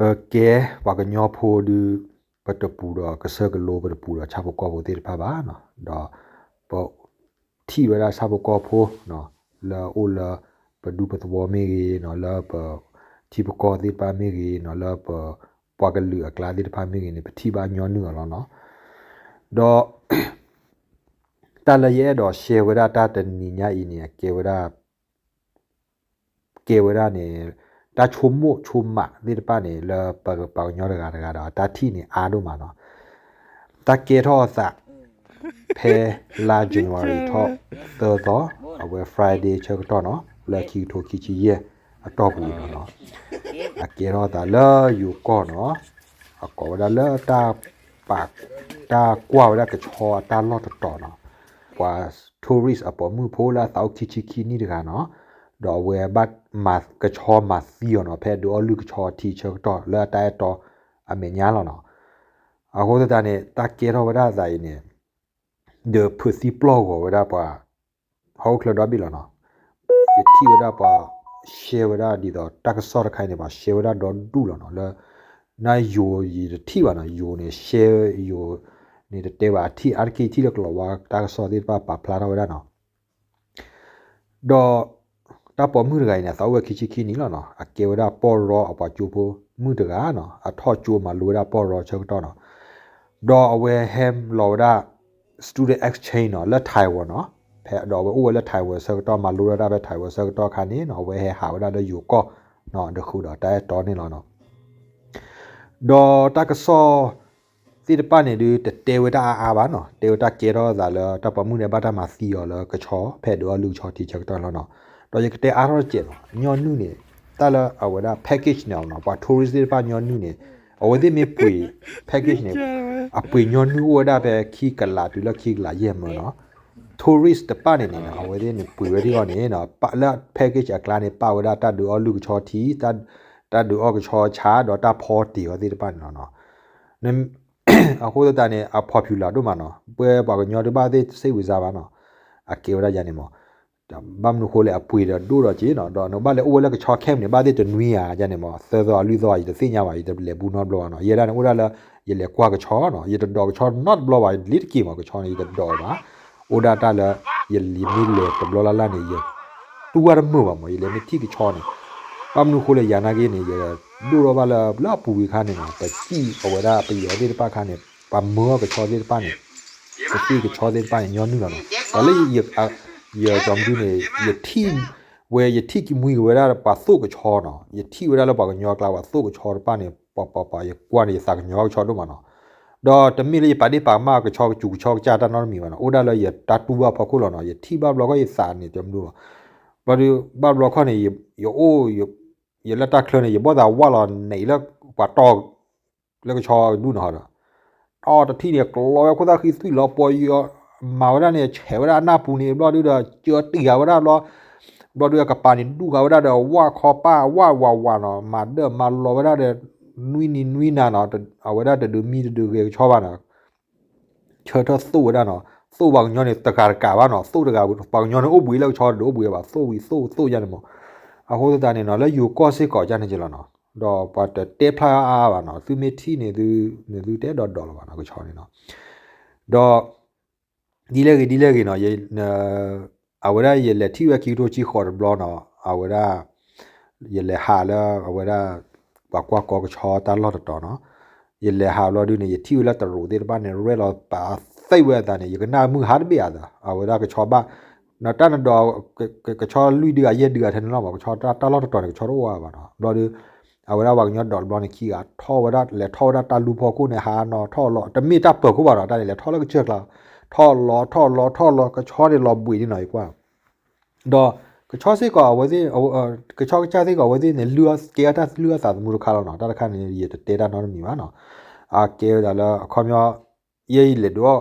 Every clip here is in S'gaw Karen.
ပကဲပှၤကညီဖိဒုး ပတပူၤဒီးကစၢၢ်ကလိ ပတပူၤဒီးဆၣ်ဖိကီၢ်ဖိသ့ၣ်တဖၣ်ဘၣ်နီၤ, ဒီးပထံၣ်ဝဲဒၣ်ဆၣ်ဖိကီၢ်ဖိနီၤ လၢအိၣ်လၢပဒူပသဝီမ့ၢ်ဂ့ၤနီၤ, လၢပထံပကီၢ်သ့ၣ်တဖၣ်မ့ၢ်ဂ့ၤနီၤ, လၢပပှၤကလုာ်အကျါသ့ၣ်တဖၣ်မ့ၢ်ဂ့ၤန့ၣ် ပထံၣ်ဘၣ်ညီနုၢ်အီၤလီၤနီၤ. ဒီး တၢ်လၢယအဲၣ်ဒိး share ဝဲဒၣ်တၢ်တနံၤညါအံၤန့ၣ် အကဲဝဲဒၣ် ကဲဝဲဒၣ်န့ၣ် တၢ်ဆိကမိၣ်ဆိကမးသ့ၣ်တဖၣ်န့ၣ် လၢပပှၤကညီတဂၤတဂၤဒီး တၢ်ထံၣ်န့ၣ်အါဒိၣ်မးနီၤ. တၢ်ကဲထီၣ်အသး ဖဲလါ January ထီၣ်သၢသီ အဝဲ Friday ဆၢကတီၢ်နီၤ လၢခံကထိခံဆံယဲၢ်အတီၢ်ပူၤအံၤနီၤနီၤ, အကဲထီၣ်အသးလၢယိၤကီၢ်နီၤ, အကိးဝဲဒၣ်လၢတၢ်ပာ် တၢ်ကွၢ်ဝဲဒၣ်ကဆီအတၢ်လီၢ်တတီၤနီၤ, ပှၤ tourist အပိာ်မုၣ်ဖိလၢအသးအိၣ်ခံဆံခံနံၣ်တဂၤနီၤ, ဒီးအဝဲဘၣ်မၤကဆီမၤသံအီၤနီၤ ဖဲဒုးအီၣ်လုၢ်ကဆီထံဆၢကတီၢ်လၢအတၢ်အဲၣ်တီအမဲာ်ညါလီၤနီၤ. အဃိသတးန့ၣ် တၢ်ကဲထီၣ်ဝဲဒၣ်အသးအံၤန့ၣ် ဒီးဖုးသံပျီၢ်ဂီၤဝဲဒၣ်ပှၤ ဟီၣ်ခိၣ်ချၢဒီဘ့ၣ်လီၤနီၤ. ယထံၣ်ဝဲဒၣ်ပှၤ share ဝဲဒၣ်ဒ်သိးတၢ်ကစီၣ်တခါအံၤန့ၣ် ပှၤ share ဝဲဒၣ်ဒီဒူၣ်လီၤနီၤ လၢ နယိၤယတထံၣ်ဘၣ်နီၤ, ယိၤန့ၣ် share ယိၤန့ၣ်တတဲဘၣ် အထံၣ်အါတက့ၢ်ထံၣ်လၢကလီၤဝါတၢ်ကစီၣ်သ့ၣ်တဖၣ်ပာ်ဖျါထီၣ်ဝဲဒၣ်နီၤ. ဒီး တၢ်ပိာ်မုၣ်တဂၤအံၤန့ၣ် အသးအိၣ်ဝဲခံဆံခံနံၣ်လီၤနီၤ, အကဲဝဲဒၣ်ပီၢ်ရီအပှၤကၠိဖိမုၣ်တဂၤနီၤ, အထီၣ်ကၠိမၤလိဝဲဒၣ်ပီၢ်ရီဆၢကတီၢ်နီၤ, ဒီးအဝဲဟဲလီၤဝဲဒၣ် student exchange နီၤ လၢ Taiwan နီၤ, ဖဲဒီးအဝဲအိၣ်ဝဲလၢ Taiwan ဆၢကတီၢ် မၤလိဝဲဒၣ်ဖဲ Taiwan ဆၢကတီၢ်အခါန့ၣ်နီၤ အဝဲဟဲဟးဝဲဒၣ်လၢယိၤကီၢ်နီၤ ဒီးဃုာ်ဒီးတၢ်အဲၣ်တီန့ၣ်လီၤနီၤ. ဒီးတၢ်ကစီၣ်သ့ၣ်တဖၣ်န့ၣ်ဒုး တတဲဝဲတၢ်အါအါဘၣ်နီၤ, တဲဝဲတၢ်ကဲထီၣ်အသးလၢတၢ်ပိာ်မုၣ်န့ၣ် ဘၣ်တၢ်မၤသံအီၤလၢကဆီ ဖဲဒုးအီၣ်လုၢ်ကဆီထံဆၢကတီၢ်လီၤနီၤ. ဒီးယကတဲအါထီၣ်တစဲးနီၤ, ညီနုၢ်န့ၣ် တၢ်လၢအဝဲဒၣ် package န့ၣ်နီၤ, ပှၤ tourist သ့ၣ်တဖၣ်ညီနုၢ်န့ၣ် အဝဲသ့ၣ်မ့ၢ်ပှ့ၤ package န့ၣ် အပှ့ၤညီနုၢ်အိၣ်ဝဲဒၣ်ဖဲခံကလးတုၤလၢခံကလးယဲၢ်မၢနီၤ. tourist တဖၣ်န့ၣ်န့ၣ် အဝဲသ့ၣ်န့ၣ် ပှ့ၤဝဲဒၣ်အီၤန့ၣ်နီၤ လၢ package အကျါန့ၣ် ပာ်ဝဲဒၣ်တၢ်ဒုးအီၣ်လုၢ်ကဆီထံ, တၢ်ဒုးအီၣ်ကဆီဆါ ဒီးတၢ်ဖီတ့ၢ်အီၤသ့ၣ်တဖၣ်န့ၣ်လီၤနီၤ. အဃိသတးန့ၣ် အ popular ဒိၣ်မးနီၤ, ပှၤပှၤကညီတဘၣ်သ့ၣ်တစိတ်ဝင်စားဘၣ်နီၤ, အကဲဝဲဒၣ်ယၤန့ၣ်မး ဘၣ်မနုၤဃိလဲၣ် အပှ့ၤဒီးဒိၣ်ဒီးက့နီၤ, ဒီးနဘၣ်လဲၤအိၣ်ဝဲလၢကဆီ camp န့ၣ် ဘၣ်သ့ၣ်တနွံဧါယၤန့ၣ်မး, သၢသီအလွံၢ်သီ ယတသ့ၣ်ညါဘၣ်, ယတလဲၤဘူးနီတဘျီဘၣ်နီၤ. ယဲဒၣ်န့ၣ် အိၣ်ဒၣ်လၢ ယလဲၤကွၢ်ကဆီနီၤ, ယတဒိးကဆီနီတဘျီဘၣ်, လ့ၤတက့ၤမး ကဆီန့ၣ် ယတဒိးဘၣ်, အိၣ်ဒၣ်တၢ်လၢ ယလံၤမ့ၢ်လဲၤတဘျီလၢ်လၢ်န့ၣ် ယတူၢ်ဘၣ်တမုာ်ဘၣ်မး, ယလဲၤမ့ၢ်ထံၣ်ကဆီန့ၣ်, ဘၣ်မနုၤဃိလဲၣ် ယၤနာ်က့န့ၣ် ယဒိၣ်ထီၣ်ဘၣ်လၢ လၢအပူၤဝံၤအခါန့ၣ်နီၤ, ပစံၣ်အဝဲဒၣ်ပယီၤသ့ၣ်တဖၣ်အခါန့ၣ် ပှၤမၢအီၣ်ကဆီသ့ၣ်တဖၣ်န့ၣ် ပသ့ၣ်ကဆီသ့ၣ်တဖၣ်န့ၣ် ညီနုၢ်လီၤနီၤ. ဒီးလၢယ ယကီမဒုန့ၣ် ယထံၣ်ဝဲ ယထံၣ်ကမှံက့ၤဝဲဒၣ်ပှၤသိၣ်ကဆီနီၤ, ယထံၣ်ဝဲဒၣ်လၢပှၤကညီအကျါ ပှၤသိၣ်ကဆီတဖၣ်န့ၣ် ပှၤပှၤပှၤ ယကွၢ်န့ၣ် ယသးကညီၤကဆီဒိၣ်မးနီၤ. ဒီးတမ့ၢ်လၢယပာ်ဒ့ၣ်ပာ်ကမၣ်ကဆီကစူၤကဆီကစၢ်တၢ်နီတမံၤဘၣ်နီၤ, အိၣ်ဒၣ်လၢယတၢ်တူၢ်ဘၣ်ဖီခိၣ်လီၤနီၤ, ယထံၣ်ဘၣ်ဘျီခီယသးန့ၣ် တမဒိၣ်ဘၣ်. ဘျီဒီး ဘၣ်ဘျီခီန့ၣ် ယအိၣ် ယလၢတၢ်ချၢန့ၣ် ယဘီၣ်သးဝၢ်လီၤန့ၣ်လၢပှၤတီၢ် လၢကဆီဒူၣ်န့ၣ်ဟီဒီး တီၢ်တထံၣ်န့ၣ် ကျီဝဲခိၣ်သၣ်ဃံသွံၣ်လီၤပှီၤယီၤ မၤဝဲဒၣ်န့ၣ် ဆဲးဝဲဒၣ်အနၢ်ပူၤန့ၣ် ဘျီဒုဒီး ကၢတံၢ်ဃာ်ဝဲဒၣ်ဘျီ, ဘျီဒုအကပၤန့ၣ် ဒူၣ်ဃာ်ဝဲဒၣ်ဒီး ဝၣ်ခီပၢ်ဝၣ်ဝးဝးနီၤ, မၤဒၢၣ်မၤလီၤဝဲဒၣ်ဒီး နွံနံၤနွံနၤနီၤ, အဝဲဒၣ်တဒုးမံတဒုးဂဲၤကဆီဘၣ်နီၤ ဆၢထၢၣ်သိၣ်ဝဲဒၣ်နီၤ, သိၣ်ပှၤကညီန့ၣ် တဂၤတကးဘၣ်နီၤ, သိၣ်တဂၤ ပှၤကညီန့ၣ် အိၣ်ဘှံးလၢကဆီတဒုးအိၣ်ဘှံးဘၣ်, သိၣ်ဝံၤသိၣ်သိၣ်ယါန့ၣ်မး, အဃိသတးန့ၣ်နီၤ လၢယိၤကီၢ်စ့ၢ်ကီးယါန့ၣ်က့လီၤနီၤ, ဒီးပှၤတတဲဖျါအါအါဘၣ်နီၤ, သုမ့ၢ်ထံၣ်န့ၣ် သု န့ၣ်သုတဲဒီးဒီးလီၤဘၣ်နီၤ ကဆီန့ၣ်နီၤ, ဒီး ဒ်လဲၣ်ဂ့ၤဒ်လဲၣ်ဂ့ၤနီၤ, အဝဲဒၣ်ယလဲၤထံၣ်ဝဲခံကထိဆံဃိးတဘျီနီၤ, အဝဲဒၣ် ယလဲၤဟးလၢအဝဲဒၣ် ပှၤကွၢ်ကီကဆီတၢ်လီၢ်တတီၤနီၤ, ယလဲၤဟးဘျီဒုန့ၣ် ယထံၣ်ဝဲလၢတရူးသ့ၣ်တဖၣ်န့ၣ် ရဲၣ်လီၤပာ်သ့ၣ်ဝဲအသးန့ၣ် ယကနၣ်မုၢ်ဟါတဘ့ၣ်အသး အဝဲဒၣ်ကဆီဘၣ် နတၢ်နဒီး ကဆီလွံၢ်ဒုဂၤယဲၢ်ဒုဂၤထဲန့ၣ်လီၤမး, ကဆီတၢ်လီၢ်တတီၤန့ၣ် ကဆီတအိၣ်အါဘၣ်နီၤ, ဘျီဒု အဝဲဒၣ်ပှၤကညီဒိးတဘျီန့ၣ် ခံဂၤထီၣ်ဝဲဒၣ် လဲၤထီၣ်ဝဲဒၣ်တၢ်လူၤဖီခိၣ်န့ၣ် ဟးနီၤထီၣ်လီၤ, တမ့ၢ်တၢ်ပၢၤခိၣ်ဘၣ်နီၤ, တၢ်န့ၣ် လဲၤထီၣ်လၢကစၢၢ်ကျါ, ထီၣ်လီၤထီၣ်လီၤထီၣ်လီၤ ကဆီန့ၣ်လီၤဘှံးဒ်နီၤ ယကွၢ် ဒီး ကဆီစ့ၢ်ကီးအဝဲသ့ၣ် ကဆီကစၢ်စ့ၢ်ကီးအဝဲသ့ၣ်န့ၣ် လုၢ်အီၣ်ကဲအတၢ်လုၢ်အီၣ်သးသမူတခါလီၤနီၤ, တၢ်တခါန့ၣ် ယတတဲတၢ်နီတမံၤဘၣ်နီၤ, အကဲဝဲဒၣ်လၢအခီပညီ ယဲယလဲၤဒုးအီၣ်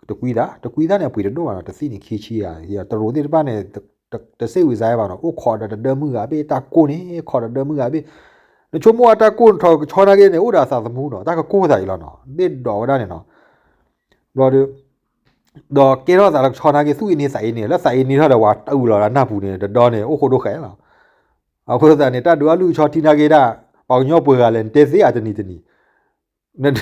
တကွံသး, တကွံသးန့ၣ် အပှ့ၤတဒိၣ်ဘၣ်နီၤ, တသ့ၣ်န့ၣ်ခံဆံဂၤ, တရူးသ့ၣ်တဖၣ်န့ၣ် တစ့ၢ်ဝံၤစါဘၣ်နီၤ, အိၣ်ခိးဒီးတဒၢမုၢ်ဂၤဘ့ၣ် တၢ်ကိၢ်န့ၣ် ခိးဒီးတဒၢမုၢ်ဂၤဘ့ၣ်, နဆိကမိၣ်အတၢ်ကိၢ်နထီၣ်ကဆီနာ်က့န့ၣ် အိၣ်ဒီးအသးသမူနီၤ, တၢ်ကကိၢ်သးအံၤလီၤနီၤ, ဘ့ၣ်ဒိးဝဲဒၣ်န့ၣ်နီၤ ဘျီဒီး ဒီးကဲထီၣ်သးလၢကဆီနာ်က့ သူၣ်အ့န့သးအ့န့ လၢသးအ့န့ထီၣ်ဒီး ဝဲတအုးလီၤဒီးနၢ်ပူၤန့ၣ် တဒီန့ၣ် အိၣ်ဃိဒိၣ်ဃဲလီၤ. အဃိသတးန့ၣ် တၢ်ဒုးအီၣ်လုၢ်ကဆီထံနာ်က့ဒၣ် ပှၤကညီပှဲၤဂၤလဲၣ် နတဲသ့ဧါ တနံၤတနံၤ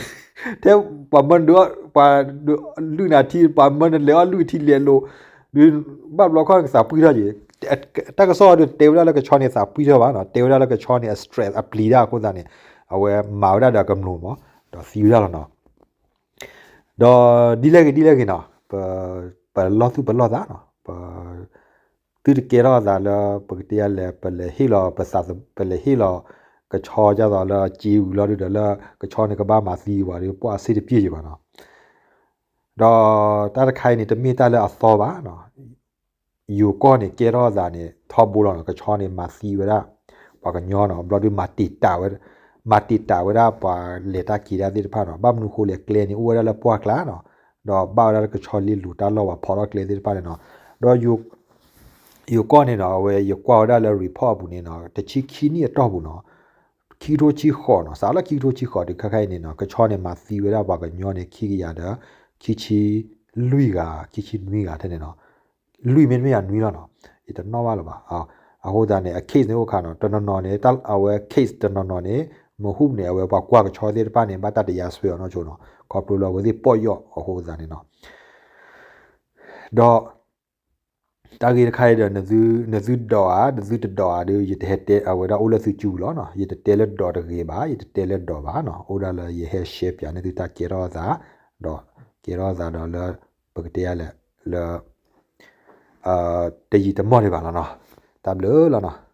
ထဲပှၤမၢနဒုး ပှၤဒုးလွံၢ်နၤထံ ပှၤမၢနလဲၤအီၣ်လွံၢ်ထံလဲၤလိၤ ဒုးဘၣ်ဘျီခီနကသးပှံၢ်ထီၣ်က့ၤ တၢ်ကစီၣ်ဒုးတဲဝဲဒၣ်လၢကဆီန့ၣ်သးပှံၢ်ထီၣ်ဘၣ်နီၤ တဲဝဲဒၣ်လၢကဆီန့ၣ် အ stress အပျံၤတၢ်အဃိသတးန့ၣ် အဝဲမၤဝဲဒၣ်ဒီးကမျိာ်မး ဒီးသံဝဲဒၣ်လီၤနီၤ ဒီးဒ်လဲၣ်ဂ့ၤဒ်လဲၣ်ဂ့ၤနီၤ ပလီၢ်သူၣ်ပလီၢ်သးနီၤ ပ သုတကဲထီၣ်အသးလၢ ပကတဲယၤလဲၣ် ပလဲၤဟ့ၣ်လီၤပသး ပလဲၤဟ့ၣ်လီၤ ကဆီဒ်သိးလၢစ့ဝံၤလီၤဒုးဒီးလၢ ကဆီန့ၣ်ကဘၣ်မၤသံဝဲဒီး ပှၢ်အဆ့ၣ်တပျ့ၢ်ယံၤဘၣ်နီၤ ဒီးတၢ်တခါအံၤန့ၣ် တမ့ၢ်တၢ်လၢအသီဘၣ်နီၤ ယိၤကီၢ်န့ၣ်ကဲထီၣ်အသးန့ၣ် ထီဘိလီၤနီၤ ကဆီန့ၣ်မၤသံဝဲဒၣ် ပှၤကညီနီၤ ဘျီဒုးမၤတံာ်တာ်ဝဲ မၤတံာ်တာ်ဝဲဒၣ်ပှၤလဲၤတၢ်က့ၤတၢ်သ့ၣ်တဖၣ်နီၤ ဘၣ်မနုၤဃိလဲၣ် ကျဲန့ၣ်အိၣ်ဝဲဒၣ်လၢပှၢ်ကျါနီၤ ဒီးဘၣ်ဝဲဒၣ်လၢကဆီလ့လိၤတၢ်လီၢ်ပှၤဖီထီၣ်ကျဲသ့ၣ်တဖၣ်န့ၣ်နီၤ ဒီး ယိၤကီၢ်န့ၣ်နီၤ အဝဲယကွၢ်ဝဲဒၣ်လၢ report အပူၤန့ၣ်နီၤ တဆံခံနံၣ်အတီၢ်ပူၤနီၤ ခံကထိဆံဃိးနီၤ စးလၢခံကထိဆံဃိးတုၤခဲခါအံၤန့ၣ်နီၤ ကဆီန့ၣ်မၤသံဝဲဒၣ်ပှၤကညီန့ၣ် ခံကယၤဒီး ခံဆံလွံၢ်ဂၤ ခံဆံနွံဂၤထဲန့ၣ်နီၤ လွံၢ်မ့တမ့ၢ်ယၤနွံလီၤနီၤ ယတနီၣ်ဘၣ်လၢၤဘၣ် အဃိသတးန့ၣ် အ case န့ၣ်အိၣ်ခါနီၤ တနီၤနီၤန့ၣ် အဝဲ case တနီၤနီၤန့ၣ် မ့ၢ်ဟူန့ၣ် အဝဲပှၤကွၢ်ကဆီသ့ၣ်တဖၣ်န့ၣ် ဘၣ်တၢ်တယါစွဲအီၤနီၢ်ဆိနီၤ ခီဖျိလၢအဝဲသ့ၣ်ပီၢ်ယီၣ်အဃိသတးန့ၣ်နီၤ ဒီး တၢ်ဂ့ၢ်တခါအံၤဒီး နသုဒိးဧါ နသုတဒိးဧါဒီး ယတဟဲတဲ အဝဲဒၣ်အိၣ်လၢသုစုပူၤလီၤနီၤ ယတတဲလၢဒိးတဂ့ၤဘၣ် ယတတဲလၢဒိးဘၣ်နီၤ အိၣ်ဒၣ်လၢယဟဲ share ပၠးန့ၢ်သုတၢ်ကဲထီၣ်အသး ဒီးကဲထီၣ်အသးဒီးလၢ ပကတဲယၤလဲၣ် လၢ တယံာ်တမီၢ်ဒံးဘၣ်လီၤနီၤ တၢ်ဘျုးလီၤနီၤ